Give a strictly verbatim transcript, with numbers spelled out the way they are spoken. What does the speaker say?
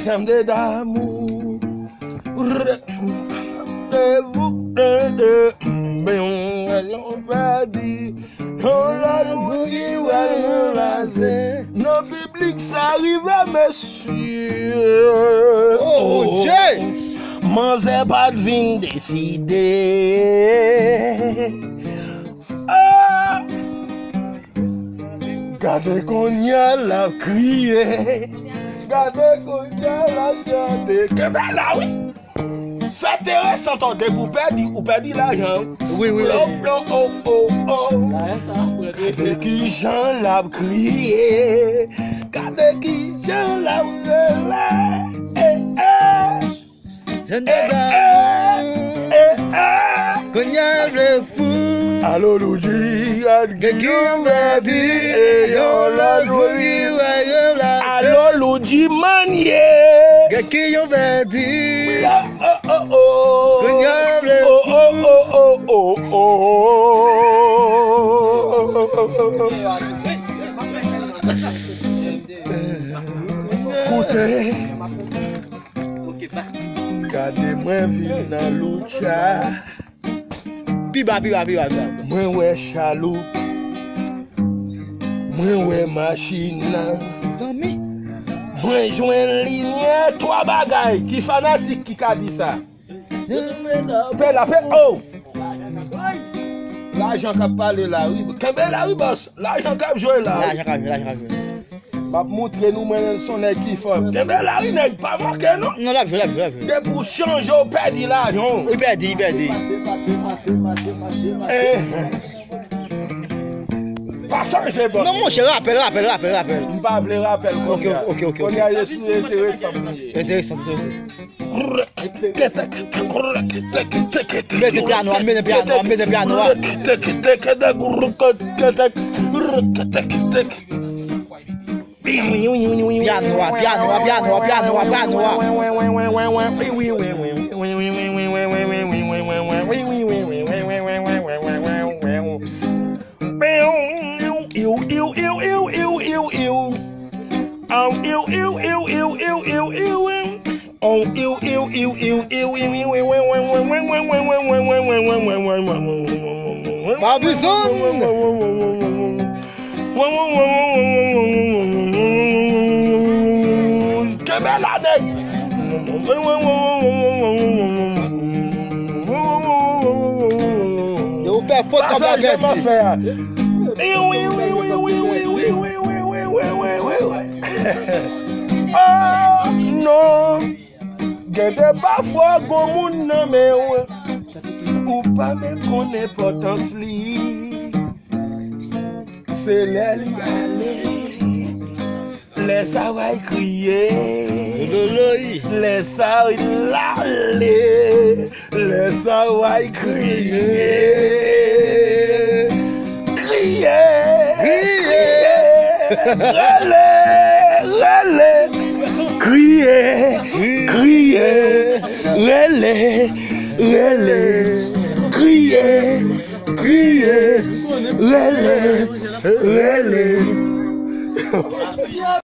Chanm de damou. De bouk de de. Ben, yon pèdi. Yon lòt moun ki pral ranplase. Nan piblik sa rive, mesye. Oh, oh, oh. Manzè pa t vin deside. Ah! Gade kounye a l ap kriye. Gade kounye a l ap chante. Kenbe la, wi. Fè enteresan, tande, pou pèdi, ou pèdi lajan. Wi, wi, wi. Plon, plon, oh, oh, oh. Gade kijan l ap kriye. Gade kijan l ap rele. Eh, eh. Jèn de damou. Kounye a vle fou. Alo Loudji, gad ki yon pèdi. E yon lòt moun ki pral ranplase. Alo Loudji Manye. Gad ki yon pèdi. Oh, oh, oh. Kounye a vle fou. Oh, oh, oh, oh, oh, oh. Koute. Gade mwen vin nan Lucha. Pi ba, pi ba, pi ba, pi ba. Mwen wè chaloup. Mwen wè machin nan. Zanmi. Mwen jwenn limyè, twa bagay. Ki fanatik ki ka di sa? Pè la, pè, oh! Lajan k ap pale la, wi. Kenbe la, wi, bòs. Lajan k ap jwe la, wi. Lajan k ap jwe, lajan k ap jwe. M ap moutre nou, mwen menm, se yon nèg ki fò. Kenbe la, wi, nèg, pa manke, non. Non, l ap jwe, l ap jwe, l ap jwe. Depi w chanje, w pèdi lajan w. Li pèdi, li pèdi. Eh. Pa chanje, bòs. Non, monchè, rapèl, rapèl, rapèl, rapèl. M pa vle rapèl kounye a. Ok, ok, ok, ok. Kounye a, se sou enteresan m ye. Enteresan, enteresan. Mete pyano a, mete pyano a, mete pyano a. Pyano a, pyano a, pyano a, pyano a, pyano a. Babison! Kenbe la, nèg! Yo fè fot kòb la pèdi. Wi, wi, wi. Oh, non. Gen de pafwa gon moun nan men w, ou pa menm konn enpòtans li. Se lè li ale. Lè sa w ay kriye. Lè sa l ale. Lè sa w ay kriye. Kriye. Kriye. Rele. Rele. Kriye. Kriye. Rele. Rele. Kriye. Kriye. Rele. Rele.